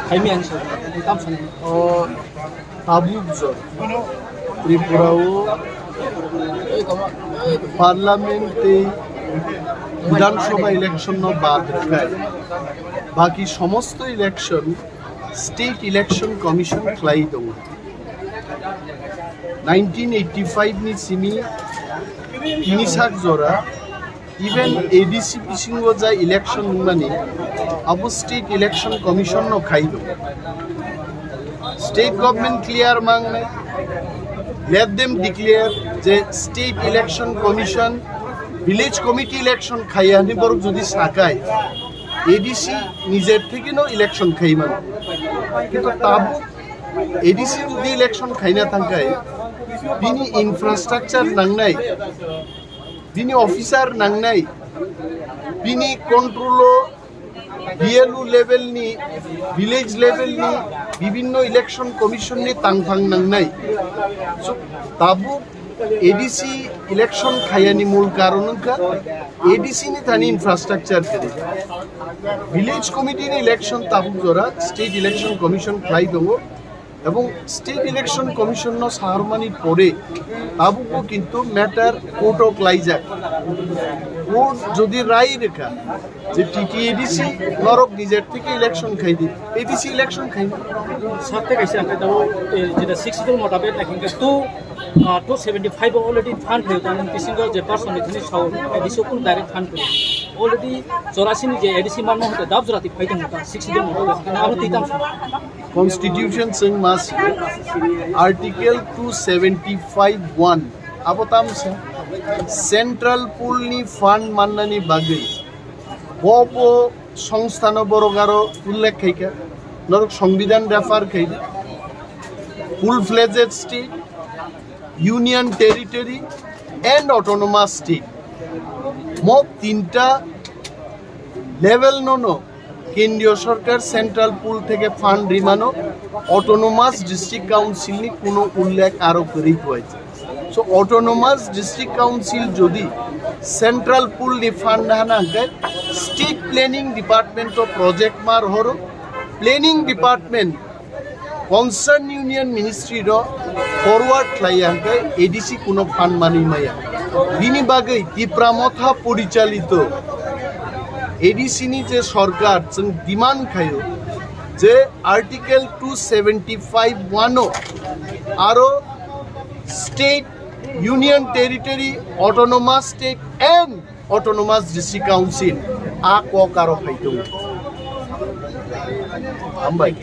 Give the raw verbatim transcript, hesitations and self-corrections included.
Khaimi ang sa, tam sani. O tabuk jor Tripura o Parliament tei Bidhan Sabha election no bad rwkha. Baki somosto election State Election Commission khlai tongo. Nineteen eighty-five ni simi tini sak jora, even A D C bisingo ja election wngmani, abo State Election Commission no khai do. State government clear mangnai, let them declare je State Election Commission, Village Committee election khaiya hinwi borok jodi sakai, A D C nijer theke no election khai mano. Kintu tabuk A D C jodi election khaina thangkai, bini infrastructure nangnai, bini officer nangnai, bini control o B L O level ni, village level ni, bibinno election commission ni tangthang nangnai. So, tabuk A D C election khayani mul karon wngkha A D C ni thani infrastructure kwrwi. Village committee ni election tabuk jora State Election Commission khlai tongo. Ebong State Election Commission no saharmani pore tabukbo kintu matter court o klaijak. Court jodi rai rwkha je T T A D C norok nijer theke election khai di, A D C election khai di. Sakte kaisa ang khe tabo, eh, jeta six schedule motabek naikhe two, ah, two seventy five already fund hoyo tamo bisingo je person ni thani sao, eh, biso kun direct fund hoyo. Already chorasi ni je A D C manmo hote dab jora ti phai tong ta six schedule motabek. Abo ti tam sa. Constitution chwng ma si Article two seventy five one abo tam se central pool ni fund mannani bagwi bo bo songstha no borok aro ullekh khaikha, norok songbidhan refer khai full fledged state, union territory and autonomous state. Mo tinta level no no kendriyo sorkar central pool theke fund rimano, autonomous district council ni kuno ullekh aro kwrwi kwai. So autonomous district council jodi central pool ni fund na hana hwnkhe state planning department o project mar horo, planning department concern union ministry ro forward khlaiya hwnkhe A D C kuno fund manwi maya. Bini bagwi Tipra Motha porichalito A D C ni je sorkar chwng demand khaio je Article two seventy five one o aro state, union territory, autonomous state and autonomous district council a kok aro phai tongo. Hambai.